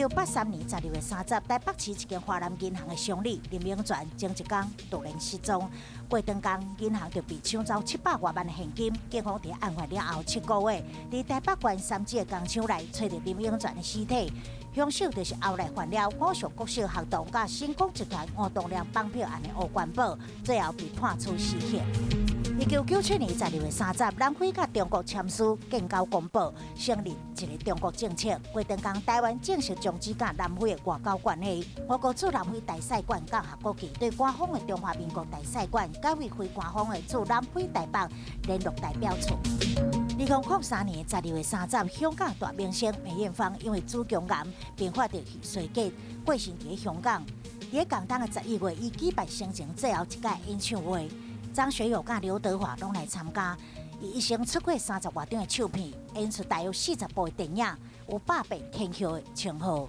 1983年12月30，台北市一間華南銀行的襄理林永全，前一工突然失蹤。過長工，銀行就被搶走700外萬的現金。警方佇案發了後7個月，佇台北縣三芝的工廠內揣著林永全的屍體。兇手就是後來犯了五常國小學童佮新光集團吳東亮綁票案的吳關寶，最後被判處死刑。1997年12月30，南非佮中國簽署建交公報，承認一個中國政策。過長工，台灣正式終止佮南非的外交關係。我國駐南非大使館降下國旗，對官方的中華民國大使館改為非官方的駐南非台北聯絡代表處。2003年12月30，香港大明星梅艷芳因為子宮癌併發著衰竭，過身佇香港。佇仝冬的11月，伊舉辦生前最後一屆演唱會，張學友佮劉德華攏來參加。伊一生出過30外張的唱片，演出大約40部的電影，有百變天后的稱號。